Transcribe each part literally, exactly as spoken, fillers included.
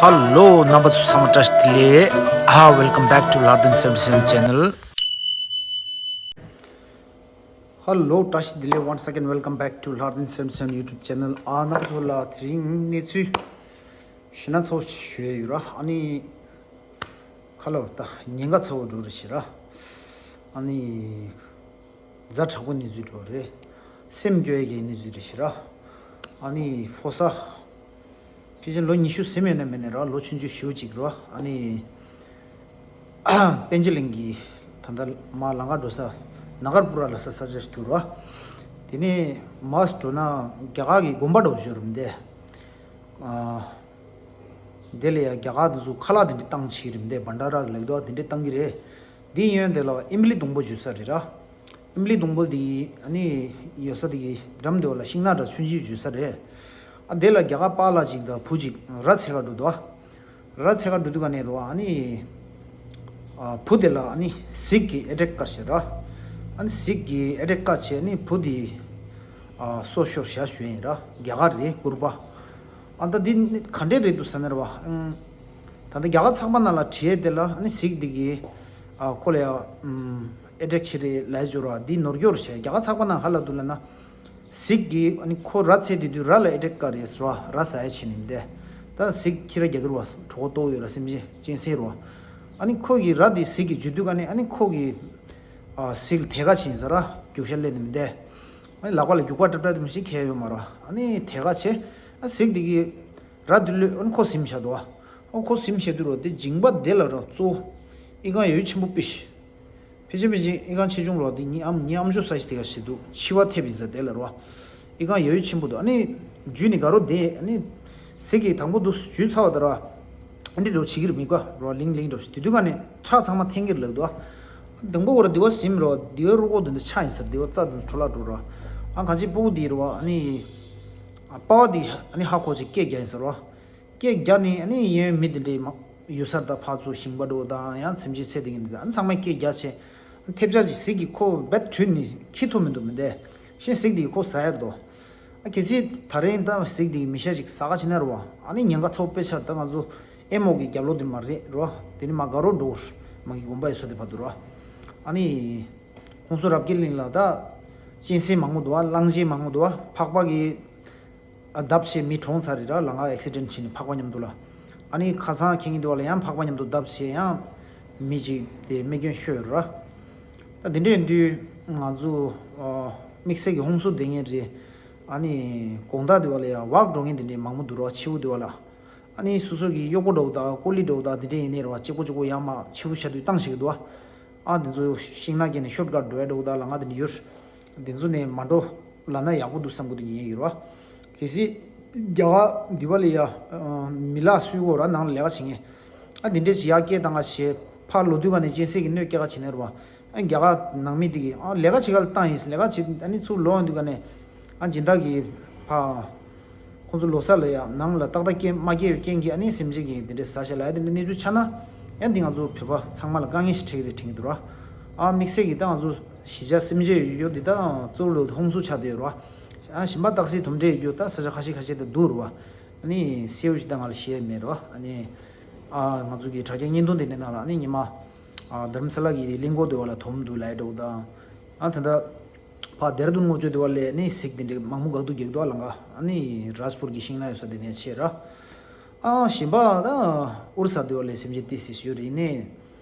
Hello རྣམ་པ་ཚོ་ཚང་མ་བཀྲ་ཤིས་བདེ་ལེགས། Ah, welcome back to Lardin seventy-seven channel. Hello བཀྲ་ཤིས་བདེ་ལེགས། Once again welcome back to Lardin seventy-seven YouTube channel. ཨ་རྣམ་པ་ཚོ་ལ་དེ་རིང་གནས་ཚུལ་ཞེ་ན་ཚོ་ཞུ་ཡ་ཡོད་ར། ཨ་ནི་ཁ་ལོ་ད་ཉེན་ཁ་ཚ་བོ་འགྲོ་རེ་ཞེ་ར། ཨ་ནི་ཛ་དྲག་པོ་གནས་ཚུལ་འགྲོ་རེད། སེམས་སྐྱོ་ཡ་གི་གནས་ཚུལ་རེད་ཤི་ར། ཨ་ནི་ཕོ་ས་ཕལ་ཆེར་ལོ་ཉི་ཤུ་ཟིན་ཡོད་ན་མེད་ན་ར། ལོ་ཆུང་ཆུང་ཞེ་པོ་ཅིག་ར། ཨ་ནི་པཎ་ཆེན་གླིང་གི་ད་ལྟ་མ་ལང་ཀ་འགྲོ་ས་ན་གར་པུ་ར་ལ་ས་ས་ཆར་གྱུར་ར། དེ་ནས་མར་འགྲོ་ན་རྒྱ་གར་གི་དགོན་པ་འགྲོ་བཞིན་རུ་འདས། དེ་ལ་ཡང་རྒྱ་གར་དེ་ཚོ་ཁ་ལག་དེ་འདྲ་བཏང་བྱེད་རིམ་དེ་བྷན་ཌ་ར་ལེགས་དོ་དེ་འདྲ་བཏང་གི་རེད། དེ་ཡོན་དེ་ལ་ཨིམ་ལི་སྡོང་པོ་འཇུ་ས་རེད་ར། ཨིམ་ལི་སྡོང་པོ་དེ་ཨ་ནི་ཡོད་ས་དེ་གི་འགྲམ་དེ་བ་ལ་ཤིང་ནག་འདྲ་ཆུང་ཆུང་འཇུ་ས་རེད། ཨ་དེ་ལ་རྒྱ་གར་པཱ་ལགས་ཅིག་དང་བུ་ཅིག་ར་འཚོལ་ག་འགྲོ་འདུག་ཨ། ར་འཚོལ་ག་འགྲོ་དུས་ག་ནས་རོ་ཨ་ནི་བུ་དེ་ལ་ཨ་ནི་གཟིག་གི་ཨེ་ཊེག་བཀག་བྱས་ར། ཨ་ནི་གཟིག་གི་ཨེ་ཊེག་བཀག་བྱས་ཨ་ནི་བུ་དེ་སོ་ཤོར་བྱས་ཞུ་ཡིན་ར། རྒྱ་གར་རེད་སྐུར་པ། ཨ་ད་འདི་ག་འདྲས་རེད་འདུག་ཟེར་ན་རེད་བ། ཨང་། ད་ལྟ་རྒྱ་གར་ཚགས་པར་ནང་ལ་བྲིས་ཡས་དེ་ལ་ཨ་ནི་གཟིག་འདི་གི་ཨ་ཁོ་ལ་ཡ་ཨམ་ཨེ་ཊེག་བྱེད་རེད་ལབ་ཡས་བྱོས་ར། འདི་ནོར་སྐྱོར་བྱས། རྒྱ་གར་ཚགས་པར་ནང་ཧ་ལ་འདུག་ལབ་ན། གཟིག་གི་ཨ་ནི་ཁོ་ར་འཚོལ་དུས་དུས་ར་ལ་ཨེ་ཊེག་བཀག་རེད་ཟེར་བ། ར་ཟ་ཡས་བྱེད་ནི་འདི། ད་གཟིག་ཁྱི་ར་རྒྱ་གར་བ་གྲོད་ཁོག་ལྟོགས་ཡོད་ར། སེམས་ཅན་གཅན་གཟན་ར། ཨ་ནི་ཁོ་གི་ར་འདི་གཟིག་གི་འཇུ་དུས་ག་ནས་ཨ་ནི་ཁོ་གི་ཨ་གཟིག་ལ་དེ་ག་བྱིན་ཟེར་ར། རྒྱུག་ཤ་སླེབས་ནི་འདི། ཨ་ནི་ལག་པ་ལ་རྒྱུག་པ་འདྲ་འདྲ་དེ་མི་ཤེས་ཁྱེར་ཡོད་མ་རེད། ཨ་ནི་དེ་ག་བྱས། ཨ་གཟིག་འདི་གི་ར་འདི་ལུས་ཨ་ནི་ཁོ་ཟིན་བཞག་འདུག་ཨ་ཁོ་ཟིན་བཞག་དུས་རོ་དེ་མཇིང་པ་དེ་ལ་རོ་གཙོ་བོ་ཨི་ཁང་ཡོད་ཆེན་པོ་པི་ཤི། ཕལ་ཆེར་ཕལ་ཆེར་ཨི་ཁང་ཆེ་ཆུང་རོ་དེ་ངའི་ཨམ་ངའི་ཨམ་ཅོག་ས་ཞིག་དེ་ག་ཞིག་འདུག་འཆི་བ་ཐེབས་ཡིན་ས་དེ་ལ་རོ། ཨི་ཁང་ཡོད་ཆེན་པོ་འདུག་ཨ་ནི་འཇུས་ནི་ག་རོ་དེ་ཨ་ནི་གཟིག་གི་དང་པོ་འདུག་འཇུས་ཚར་བ་དེ་རོ། ཨ་འདི་འགྲོ་བྱེད་ཀྱི་རེད་མི་དགའ་རོ། ལིང་ལིང་འགྲོ་ཞིག་དེ་དུས་ག་ནས་ཁྲག་ཚང་མ་འཐེན་གྱི་རེད་ལབ་འདུག་དང་པོ་བར་དེ་བ་ཟིན་རོ། དེ་བའི་རུ་ཀོ་དེ་འདི་ཆ་ཡིན་ས། དེ་བ་རྩ་དེ་འཕྲོ་བརླག་འགྲོ་རོ། ཨ་གང་ཅི་སྤུ་གུ་དེ་རོ། ཨ་ནི་ཨ་པ་བ་དེ་ཨ་ནི་ཧ་གོ་ཅིག་སྐད་རྒྱག་ཡིན་ས་རོ། སྐད་རྒྱག་ནས་ཨ་ནི་གཡས་གཡོན་མི་དེ་འདྲའི་མ་ཡོད་ས་ད་ཕར་ཚུར་ཞིང་པ་འགྲོ་དང་ཡང་སེམས་ཅན་ཚེ་དེ་གི་འདི་ཨ་ནི་ཚང་མས་སྐད་རྒྱག་བྱས། ཐེབས་ཆག་ཅིག་གཟིག་གིས་ཁོ་རྦད་བྲུས་ནས་ཁྱི་ཐུབ་མི་འདུག་མི་འདས། ཤེས་གཟིག་དེ་ཁོ་ཟ་ཡ་འདུག་ཨ་གལ་སྲིད་ད་རིང་ད་གཟིག་དེ་མི་ཤ་ཅིག་ཟ་ག་ཕྱིན་ན་རུ་བ། ཨ་ནི་ཉེན་ཁ་ཚོ་དཔེ་ཆ་ད་ང་ཚོ་ཨེ་མོ་གི་རྒྱབ་ལོགས་དེ་མ་རེད་རུ་བ། དེ་ནི་མ་དགའ་རོགས་འགྲོ་མ་གི་དགོན་པ་ཡོད་ས་དེ་བར་དུ་རུ་བ། ཨ་ནི་ཁོང་ཚོ་རབ་རྒྱས་གླིང་ལ་ད་གཅན་གཟན་མང་པོ་འདུག་བ། གླང་ཆེན་མང་པོ་འདུག་བ། ཕག་པ་གི་ཨ་བརྡབ་བྱས་མི་གྲོངས་ཚར་རེད་ར། ལམ་ཁ་ཨེག་སི་ཌེན་ཊི་བྱས་ནས་ཕག་པ་མཉམ་དུ་ལ། ཨ་ནི་ཁ་སང་ཁེངས་ཀྱི་འདུག་བ་ལ་ཡང་ཕག་པ་མཉམ་དུ་བརྡབ་བྱས་ཡང་མི་གཅིག་དེ་རྨས་སྐྱོན་ཤོར་ཡོད་ར། ད་དེ་འདྲ་ཡིན་དུས་ང་ཚོ་ཨ་དམིགས་བསལ་གྱི་ཧོང་སུར་བསྡད་མཁན་རེད། ཨ་ནི་དགོང་དག་དེ་བ་ལ་ཡང་ཝག་འགྲོ་མཁན་དེ་འདྲའི་མང་པོ་འདུག་ར། ཕྱི་པོ་དེ་བ་ལ། ཨ་ནི་སོ་སོ་གི་གཡོག་པོ་འདྲ་བོ་དང་ཀོ་ལི་འདྲ་བོ་དང་དེ་འདྲ་ཡིན་ནའི་རེད་བ། གཅིག་པོ་གཅིག་པོ་ཡར་མར་ཕྱི་པོ་ཤར་དུས་བཏང་ཤེས་ཀྱི་འདུག་བ། ཨ་དེ་ཚོ་ཤིང་ནགས་བརྒལ་ནས་ཤོར་ཀཊ་འགྲོ་ཡ་འདྲ་བོ་དང་ལམ་ཁ་དེ་འདྲ་ཡོད། དེ་ཚོ་ནས་མ་འགྲོ་ལབ་ན་ཡག་པོ་འདུག་བསམ་གྱི་འདུག་ཉན་ཡོད་ཀྱི་རེད་བ། གལ་སྲིད་རྒྱ་གར་འདི་བ་ལ་ཡ་མི་ལག་སུས་དགོས་ར་ནང་ལ་ལས་ཀ་བྱེད་མཁན། ཨ་དེ་འདྲས་ཞིག་ཡར་སྐད་བཏང་ག་བྱས་ཕར་ལོག་དུས་ག་ནས་གཅན་གཟན་གྱིས་གནོད་སྐྱེལ་ག་བྱེད་ནས་རེད་བ། ཨ་རྒྱ་གར་ནང་མི་དེ་གིས་ཨ་ལས་ཀ་བྱེད་ག་ལ་བཏང་ཡིན། ལས་ཀ་བྱེད་ཨ་ནི་ཚུར་ལོག་ཡོང་དུས་ག་ནས་ཨ་སྦྱིན་བདག་གིས་ཕར་ཁོང་ཚོ་ལོག་ས་ལ་ཡ་ནང་ལ་ཏག་ཏག་སྐད་མ་སྐྱེལ་བའི་རྐྱེན་གྱིས་ཨ་ནི་སེམས་ཅན་གྱིས་དེ་འདྲས་ཟ་བཞག་ལབ་ཡ་དེ་འདྲ་གནས་ཚུལ་ཆགས་ན་ཡང་འདི་ང་ཚོ་བོད་པ་ཚང་མ་ལ་དཀའ་ངལ་ཞིག་འཕྲད་ཀྱི་རེད་དྲན་གྱི་འདུག་ར། ཨ་དམིགས་བསལ་གྱིས་ད་ང་ཚོ་གཞིས་ཆགས་སེམས་ཅན་ཡོད་ཡོད་འདི་ད་གཙོ་བོ་ལོ་ཧོང་སུར་ཆགས་བསྡད་ཡོད་ར། ཨ་གཞན་པ་སྟག་གཟིག་དོམ་དྲེད་ཡོད་རྒྱུ་ད་ས་ཆ་ཁ་ཤས་ཁ་ཤས་དེ་འདུག་ར་བ། ཨ་ནི་གསལ་པོ་ཞིག་ད་ང་ལ་ཤེས་ཡ་མེད་ར་བ། ཨ་ནི་ཨ་ང་ཚོ་གི་དྲ་རྒྱ་བརྙན་ཐུང་དེ་འདྲའི་ནང་ལ་ཨ་ནི་ཉི་མ་ཨ་དྷ་རམ་ས་ལ་གི་གླིང་སྐོར་དེ་བ་ལ་དོམ་འདུག་ལབ་ཡ་འདྲ་བོ་དང་། ཨ་ད་ལྟ་ཕར་ལྡེ་ར་ལྡུན་ལྔ་མཆོད་དེ་བ་ལ་ནི་གཟིག་དེ་འདྲའི་མང་པོ་འགག་འདུག་རྒྱག་འདུག་ཨ་ལམ་ཁ། ཨ་ནི་རཱཇ་པུར་གྱི་ཤིང་ནགས་ཡོད་ས་དེ་ནས་ཆེ་ར། ཨ་གཞན་པ་ད་ཨོ་རི་ས་དེ་བ་ལ་སེམས་ཅན་ཏོག་ཙམ་ཡོད་རེད། ཡིན་ནའི་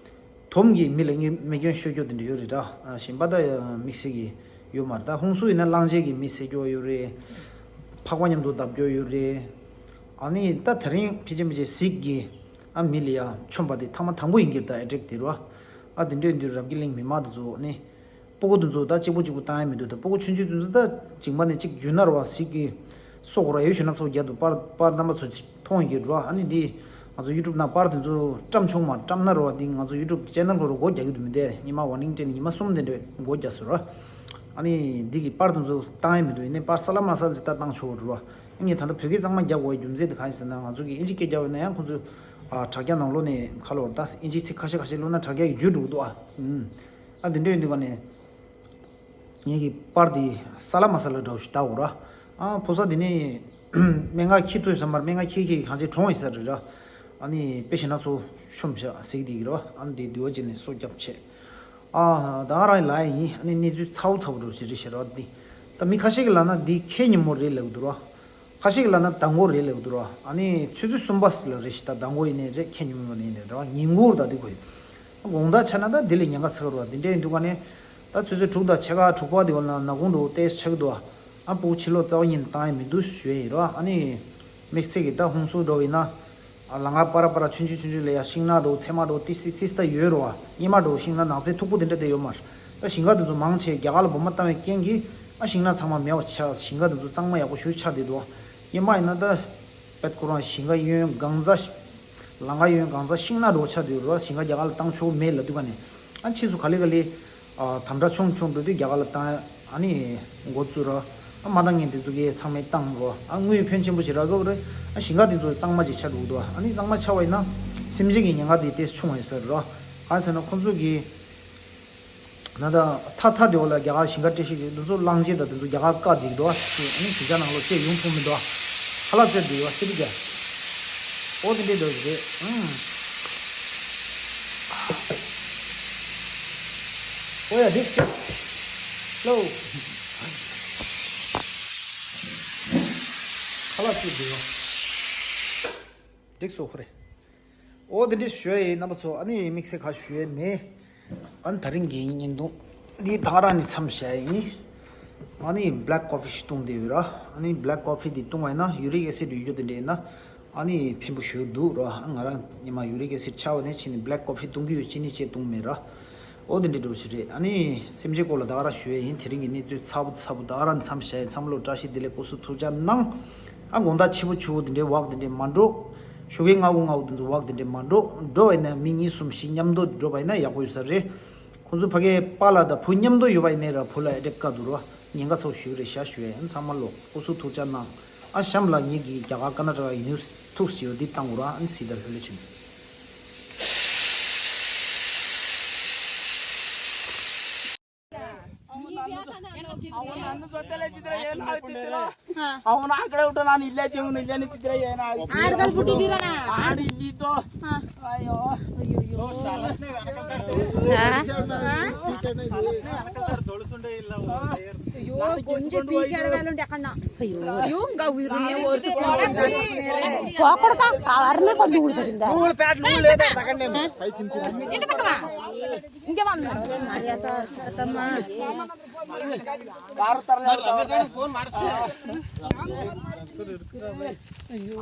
དོམ་གྱིས་མི་ལ་རྨས་སྐྱོན་ཤོར་རྒྱུ་དེ་འདྲ་ཡོད་རེད་ར། ཨ་གཞན་པ་ད་དམིགས་བསལ་གྱི་ཡོད་མ་རེད། ད་ཧོང་སུར་ཡིན་ན་གླང་ཆེན་གྱིས་མི་བསད་རྒྱུ་ཡོད་རེད། ཕག་པ་མཉམ་དུ་བརྡབ་རྒྱུ་ཡོད་རེད། ཨ་ནི་ད་དེ་རིང་ཕལ་ཆེར་མི་ཆེ་གཟིག་གིས་ཨ་མི་ལ་ཡ་མཆོངས་པ་དེ་ཐེངས་མ་དང་པོ་ཡིན་གྱི་རེད། ད་ཨེ་ཊེག་དེ་ར། ཨ་དེ་འདྲ་ཡིན་དུས་རབ་རྒྱས་གླིང་མི་མང་དེ་ཚོ་ནི་སྤུ་གུ་དེ་ཚོ་ད་གཅིག་པོ་གཅིག་པོ་བཏང་ཡ་མི་འདུག་ད་སྤུ་གུ་ཆུང་ཆུང་དེ་ཚོ་ད་མཇིང་པ་ནས་གཅིག་འཇུས་ན་ར་བ། གཟིག་གིས་སོ་གོ་ར་ཡོད་ཞུ་ན་སོ་རྒྱག་འདུག་པར་པར་རྣམ་པ་ཚོ་མཐོང་ཡོད་ར། ཨ་ནི་འདི་ང་ཚོ་ཡུ་ཊུབ་ནང་པར་དེ་ཚོ་བཀྲམ་བྱུང་མ་བཀྲམ་ན་ར་བ། འདི་ང་ཚོ་ཡུ་ཊུབ་ཅེ་ནལ་ཁོ་ར་སྒོ་རྒྱག་གི་འདུག་མི་འདས། ཉི་མ་ཝར་ནིང་སྤྲད་ནས་ཉི་མ་གསུམ་དེ་འདྲ་སྒོ་རྒྱག་སོང་ར། ཨ་ནི་འདི་གི་པར་དེ་ཚོ་བཏང་ཡ་མི་འདུག་ཡིན་ནའི་པར་ས་ལ་མ་ས་ལ་ཅིག་ད་བཏང་ཆོག་ར་བ། ཨ་ནི་ད་ལྟ་བོད་སྐད་གཙང་མ་རྒྱག་དགོས་རྒྱུ་མཚན་དེ་གང་ཡིན་ཟེར་ན། ང་ཚོ་གི་ཨིན་ཇི་སྐད་རྒྱག་འོས་ན་ཡང་ཁོ་ཚོས་ཨ་དྲ་རྒྱ་ནང་ལོགས་ནས་ཁ་ལོ་ད་ཨིན་ཇི་ཚིག་ཁ་ཤས་ཁ་ཤས་ཀློག་ན་དྲ་རྒྱ་ཡིག་འཇུ་འགྲོ་གི་འདུག་ཨ། ཨུམ། ཨ་དེ་འདྲ་ཡིན་དུས་ག་ནས་ངེད་ཀྱི་པར་དེ་ས་ལ་མ་ས་ལ་འདྲ་བོ་ཞིག་ལྟ་འོ་ར། ཨ་ཕོ་གསར་དེ་ནས་སྨན་ཁང་ཁྱི་ཐུག་བསམ་པར་སྨན་ཁང་ཁྱི་ཁྱི་གང་ཅི་གྲོངས་ཡིན་ས་རེད་ར། ཨ་ནི་དཔེ་བཞིན་ན་ཚོ་ཆུམ་བྱ་ཟིག་དེ་གི་རོ། ཨ་ནི་དེ་དུ་བ་ཅན་ནས་སོ་རྒྱབ་ཆེ། ཨ་ད་ག་རང་ལ་ཡིན། ཨ་ནི་གནས་ཚུལ་ཚ་བོ་ཚ་བོ་འགྲོ་ཞིག་རེད་ཤེས་རོ། འདི་ད་མི་ཁ་ཤས་ཀྱི་ལ་ན་འདི་ཁེ་ཉིན་མོ་རེད་ལབ་འདུག་རོ། ཁ་ཤས་ཀྱི་ལ་ན་ཟླ་མགོ་རེད་ལབ་འདུག་རོ། ཨ་ནི་ཆུ་ཚོད་གསུམ་པ་ལ་རེད་ཤི། ད་ཟླ་མགོ་ཡིན་ནའི་རེད། ཁེ་ཉིན་མོ་ཡིན་ནའི་རེད་རོ། ཉིན་མགོ་ད་འདི་གོ་ཡིན། དགོང་དག་ཆ་ན་ད་འདི་ལས་ཉེན་ཁ་ཚ་གི་རོ། འདི་འདྲ་ཡིན་འདུག་ག་ནས་ད་ཆུ་ཚོད་དྲུག་དང་ཕྱེད་ཀ་དྲུག་པ་དེ་བ་ན་ནག་ཁུང་འགྲོ་ཏེས་ཆག་འདུག་ཨ་སྤུ་གུ་ཕྱི་ལོགས་རྩ་བ་ཉིད་བཏང་ཡ་མི་འདུག་ཞུ་ཡ་ཡིན་རོ། ཨ་ནི་དམིགས་བསལ་གྱི་ད་ཧུང་སུར་འགྲོ་བ་ཡིན་ན། ཨ་ལ་ང་པ་ར་པ་ར་ཆུན་ཆུན་ཆུན་ཆུན་ལ་ཡ་ཤིང་ནགས་འགྲོ་ཚེར་མ་འགྲོ་ཏི་སི་སི་སི་ད་ཡོད་རོ། ཨ་སྙེ་མ་འགྲོ་ཤིང་ནགས་ནགས་ཚལ་མཐུག་པོ་དེ་འདྲ་དེ་ཡོད་མ་རེད། ཨ་ཞིང་ཁ་དེ་ཚོ་མང་ཆེ་རྒྱ་གར་ལ་འབུ་མ་བཏང་བའི་རྐྱེན་གྱིས་ཨ་ཞིང་ནགས་ཚང་མ་མེད་པ་ཆགས། ཞིང་ཁ་དེ་ཚོ་གཙང་མ་ཡག་པོ་ཞེ་པོ་ཆགས་བསྡད་འདུག་སྙེ་མ་ཡིན་ན་ད་པད་ཁོ་རང་ཞིང་ཁ་གཡོན་གང་ཚ། ལ་ང་གཡོན་གང་ཚ་ཤིང་ནགས་འགྲོ་ཆགས་བསྡད་ཡོད་རོ། ཞིང་ཁ་རྒྱ་གར་ལ་བཏང་ཆོག་མེད་ལབ་དུས་ག་ནས། ཨ་ཕྱིས་སུ་ག་ལེ་ག་ལེ། ཨ་དམ་དྲག་ཆུང་ཆུང་འགྲོ་དུས་རྒྱ་གར་ལ་བཏང་ཨ་ནི་འགོ་བཙུགས་ར། ཨ་མ་བཏང་མཁན་དེ་ཚོ་གིས་ཚང་མས་བཏང་རོ། ཨ་དངུལ་ཕོན་ཆེན་པོ་ཞིག་རག་གི་རེད། ཨ་ཞིང་ཁ་དེ་ཚོ་གཙང་མ་ཅིག་ཆགས་འགྲོ་གི་འདུག་ཨ་ནི་གཙང་མ་ཆགས་པ་ཡིན་ན་སེམས་ཅན་གྱི་ཉེན་ཁ་དེ་ཏོག་ཙམ་ཆུང་བ་ཡིན་ས་རེད་རོ། གང་ཟེར་ན་ཁོང་ཚོ་གིས་ན་ད་ཐ་ཐ་དེ་བ་ལ་རྒྱ་གར་ཞིང་ཁ་བཀྲེས་ཤིང་དེ་ཚོ་གླང་ཆེན་དང་དེ་ཚོ་རྒྱ་གར་བཀག་བསྡད་ཀྱི་འདུག་ཨ་ནི་དེ་ཆ་ནང་ལོ་ཅེས་ཡོང་ཐུབ་མི་འདུག་ཧ་ལ་ཙེ་དེ་བ་སི་རི་རྒྱ། ཨོ་དེ་འདྲའི་འདྲ་ཞིག་རེད། ཨང་། ཨོ་ཡ་འགྲིག་ཤག་ལོ། ཁ་ལག་ཅིག་འདུག་འགྲིག་སོ་ཁོ་རེ། ཨོ་དེ་འདྲའི་ཞུ་ཡ་ཡིན་རྣམ་པ་ཚོ། ཨ་ནི་དམིགས་བསལ་ཁ་ཞུ་ཡ་མེད། ཨ་ནི་ད་རིང་གི་བརྙན་ཐུང་འདི་ད་ག་རང་ནས་མཚམས་བཞག་ཡ་ཡིན། ཨ་ནི་black coffee ཞིག་བཏུང་བསྡད་ཡོད་ར། ཨ་ནི་black coffee འདི་བཏུང་བ་ཡིན་ན་ཡུ་རིག་ཨེ་སིད་ཡོད་རྒྱུ་དེ་འདྲ་ཡིན་ན། ཨ་ནི་ཕན་པོ་ཞེ་པོ་འདུག་ར། ང་རང་ཉི་མ་ཡུ་རིག་ཨེ་སིད་ཆག་པ་ནས་ཕྱིན་ནས་black coffee བཏུང་གི་ཡོད། ཅི་ནས་ཅི་བཏུང་མེད་ར། ཨོ་དེ་འདྲའི་འདྲ་བོ་ཞིག་རེད། ཨ་ནི་སེམས་ཅན་སྐོར་ལ་ད་ག་རང་ཞུ་ཡ་ཡིན། དེ་རིང་གི་གནས་ཚུལ་ཚ་པོ་ཚ་པོ་ད་ག་རང་མཚམས་བཞག་ཡིན། ཚང་མ་ལོ་བཀྲ་ཤིས་བདེ་ལེགས་སྐུ་གཟུགས་ཐུགས་ཅག་གནང་། ཨ་དགོང་དག་ཕྱི་པོ་ཆུ་བོ་དེ་འདྲའི་འོག་དེ་འདྲའི་མ་འགྲོ། ཞོགས་ཀའི་སྔ་པོ་སྔ་པོ་དེ་ཚོ་འོག་དེ་འདྲའི་མ་འགྲོ། འགྲོ་བ་ཡིན་ན་མི་གཉིས་གསུམ་བཞི་མཉམ་དུ་འགྲོ་བ་ཡིན་ན་ཡག་པོ་ཡོད་ས་རེད། ཁོང་ཚོ་ཕ་གིའི་པཱ་ལགས་དང་བུ་མཉམ་དུ་ཡོད་པ་ཡིན་ནའི་ར་བུ་ལ་ཨེ་ཊེག་བཀག་འདུག་ར། ཉེན་ཁ་ཚ་པོ་ཞེ་པོ་རེད་ཤག་ཞུ་ཡ་ཡིན། ཚང་མ་ལོ་སྐུ་གཟུགས་ཐུགས་ཅག་གནང་། ཨ་གཤམ་ལ་ངེད་ཀྱི་རྒྱ་གར་ཀར་ན་ཊ་ཀ་ཡི་ནིའུ་སི་ཐུགས་ཞེ་པོ་འདི་བཏང་དགོས་ར། ཨ་ནི་སི་དར་ཧུ་ལེ་ཆེན། అవును, అక్కడ ఉంటా నన్ను ఇల్లే దేవుని ఇల్లేని పిద్ర. ఆడగల్ పుట్టిదిరనా? ఆడి ఇల్లితో. అయ్యో. అయ్యో. అయ్యో, గుంజి పీకాడ వేలుంటే అక్కడ. అయ్యో. అయ్యో, ఇంకా వీరున్నే ఓర్చుకోవాలి. పోకడక అరనే కొద్ది ఊడిపడిందా? నూలు ప్యాట్ నూలు లేదా? అక్కడ పై తింటున్నా. ఇంటి పక్కన. ఇంకే మర్యాద సరతమ్మ. కారు తరలి. అయ్యో.